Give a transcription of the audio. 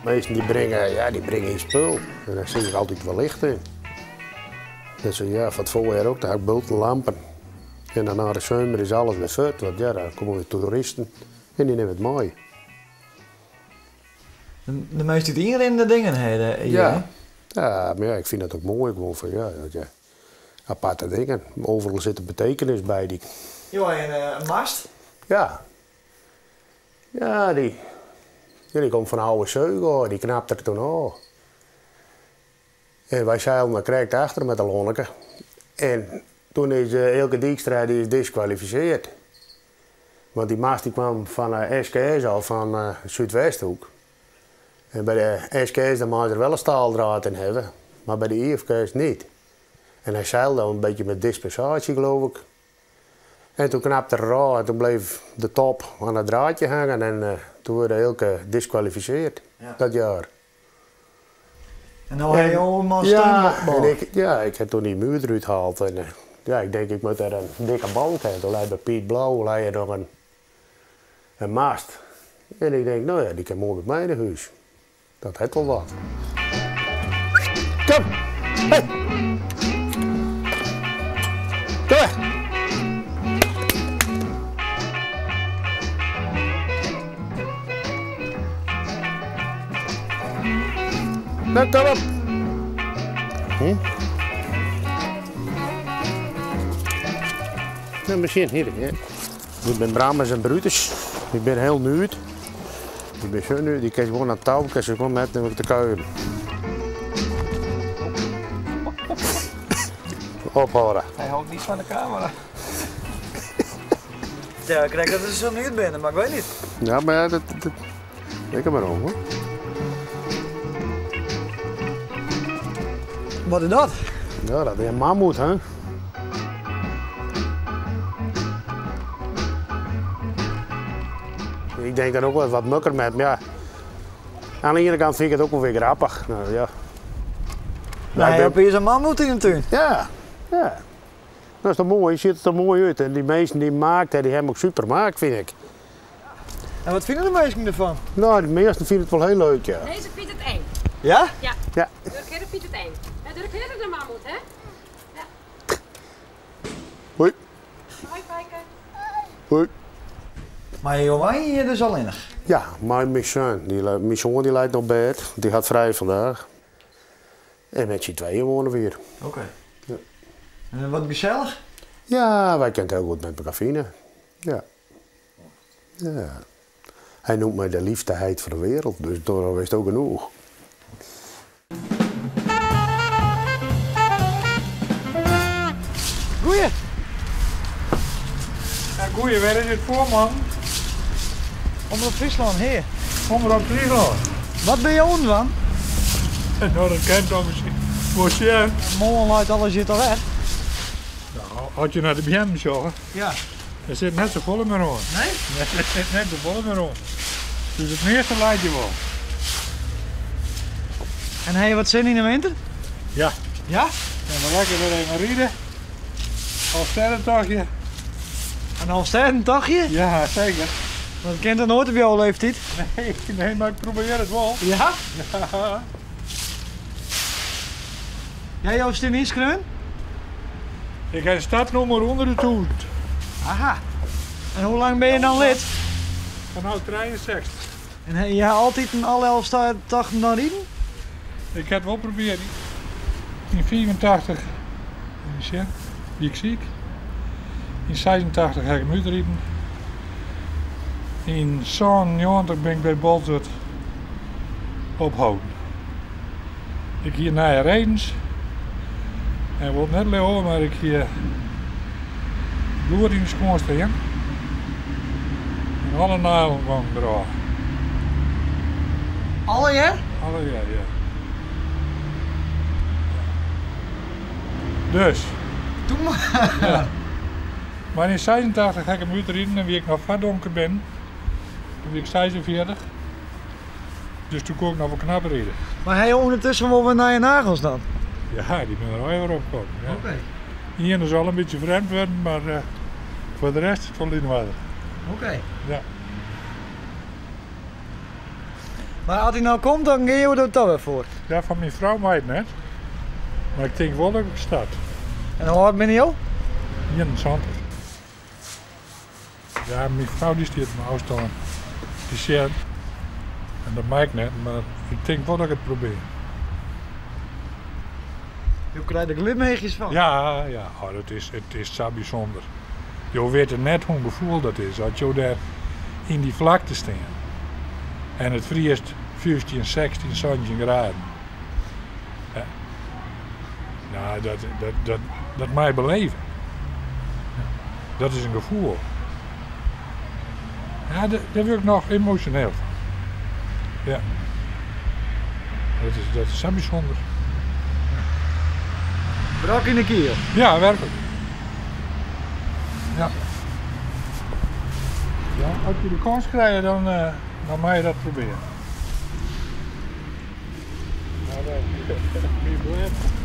Minsken die bringe, ja, die bringe in spul. En daar zie ik altyd wel licht in. Dat ze, ja, van het voorjaar ook, daar heb ik bulten lampen. En dan na de zomer is alles weer fut, want ja, daar komen weer toeristen en die nemen het mooi. De meeste inrinnende dingen hè, Ja. Ja, maar ja, ik vind dat ook mooi gewoon van, ja, dat je aparte dingen. Overal zit een betekenis bij die. Jo, en een mast? Ja. Ja, die, ja, die komt van oude Zeugo, die knapt er toen al. En wij zeilden daar correct achter met de Lonneke. En toen is Eelke Dijkstra die is disqualificeerd. Want die mast die kwam van de SKS al, van Zuidwesthoek. En bij de SKS daar mag je er wel een staaldraad in hebben, maar bij de IFKS niet. En hij zeilde al een beetje met dispensatie, geloof ik. En toen knapte er raar en toen bleef de top aan het draadje hangen en toen werd Eelke disqualificeerd dat jaar. En nou heb je allemaal Ja, steun en ik, ja, ik heb toen die muur eruit gehaald en ja, ik denk ik moet daar een dikke balk hebben. Toen lijkt bij Piet Blauw lei er nog een mast. En ik denk, nou ja, die kan mooi bij mij in huis. Dat heeft wel wat. Kom! Hey! Kom weg! Nou, kom op! Nou, misschien hier, hè. Ik ben Brahms en Brutus. Ik ben heel nuud. Ik ben zo nuud, die kan gewoon aan touw, kan ze gewoon met de kuilen. Ophouden. Hij houdt niet van de camera. Ja, ik krijg dat ze zo nuud binnen, maar ik weet niet. Ja, maar ja, dat ik heb maar om, hoor. Wat is dat? Ja, dat is een mammoet, hè? Ik denk dan ook wel wat mukker met, maar ja. Aan de ene kant vind ik het ook wel weer grappig. Nou, ja. Nou, ik je ben hebt hier zo'n mammoet in de tuin. Ja, ja. Dat is toch mooi, je ziet er toch mooi uit. En die mensen die maakt, die hebben ook super gemaakt, vind ik. En wat vinden de meesten ervan? Nou, de meesten vinden het wel heel leuk, ja. Deze vindt het eng. Ja? Ja. Ja. Durk Herre vindt het eng. Ja, Durk Herre de mammoet, hè? Ja. Hoi. Hoi, Feike. Hoi. Maar je wijn hier dus al in? Ja, mijn zoon, die mijn zoon die lijkt nog bed. Die gaat vrij vandaag. En met z'n tweeën wonen we hier. Oké. Ja. En wat gezellig? Ja, wij kennen het heel goed met elkaar vinden. Ja. Ja. Hij noemt mij de liefdeheid van de wereld, dus daarom is het ook genoeg. Goeie! Ja, goeie, waar is het voor, man? Omrop Friesland, heer. Omrop Friesland. Wat ben je onder dan? Nou, dat kent dan misschien. Voor je. Morgen luidt alles zit al weg. Nou, had je naar de BM zorgen? Ja. Er zit net zo vol meer om. Nee? Nee, er zit net zo vol meer om. Dus het meeste lijkt je wel. En heb je wat zin in de winter? Ja. Ja? En dan lekker weer even rijden. Halfsterrentochtje. Een halfsterrentochtje? Ja, zeker. Dat kent er nooit op jouw leeftijd. Nee, nee, maar ik probeer het wel. Ja? Ja. Jij Joost in Iskreun? Ik heb een startnummer onder de toet. Aha. En hoe lang ben je dan lid? Van nou 63. En heb jij altijd een alle elfstedentochten dan rijden? Ik heb het wel geprobeerd. In 84, in de zin, die ik ziek. In 86 heb ik hem uitgereden. In 97 ben ik bij Bolzert opgehouden. Ik hier naar Redens. En wil net leeuwen, maar ik hier bloed in de schoornsteen. En alle nagels kwam eraf. Alle jaar? Alle jaar, ja. Dus. Doe maar. Ja. Maar in 86 ga ik hem uitrijden en wie ik nog donker ben, toen ben ik 46. Dus toen kon ik nog wel knap rijden. Maar hij ondertussen wel weer naar je nagels dan? Ja, die ben er al even opgekomen. Ja. Oké. Hier is al een beetje vreemd worden, maar voor de rest is het wel in water. Oké. Ja. Mar as hy no komt, dan geane jo der toch wer foar? Ja, fan myn frou mei it net. Mar ik tink wol dat ik start. En hoe âld binne jo? 71. Ja, myn frou dy stiet op ôfstân te sjen. En dat mei ik net, mar ik tink wol dat ik it probearje. Jo krije der glimmeachjes fan. Ja, ja. Oh, dat is, it is sa bysûnder. Jo witte net hoe'n gefoel dat is as jo dêr yn dy flakte stean en it friest 15, 16, 17 graden. Ja. Nou, dat, dat, dat, dat mei je beleven. Dat is in gefoel. Ja, dêr wurd ik noch emosjoneel fan. Ja. Dat is sa bysûnder. Brok yn de kiel. Ja, werklik. Ja. Ja, as je de kâns krije, dan, uh, dan mei je dat probearje. Nou, dat,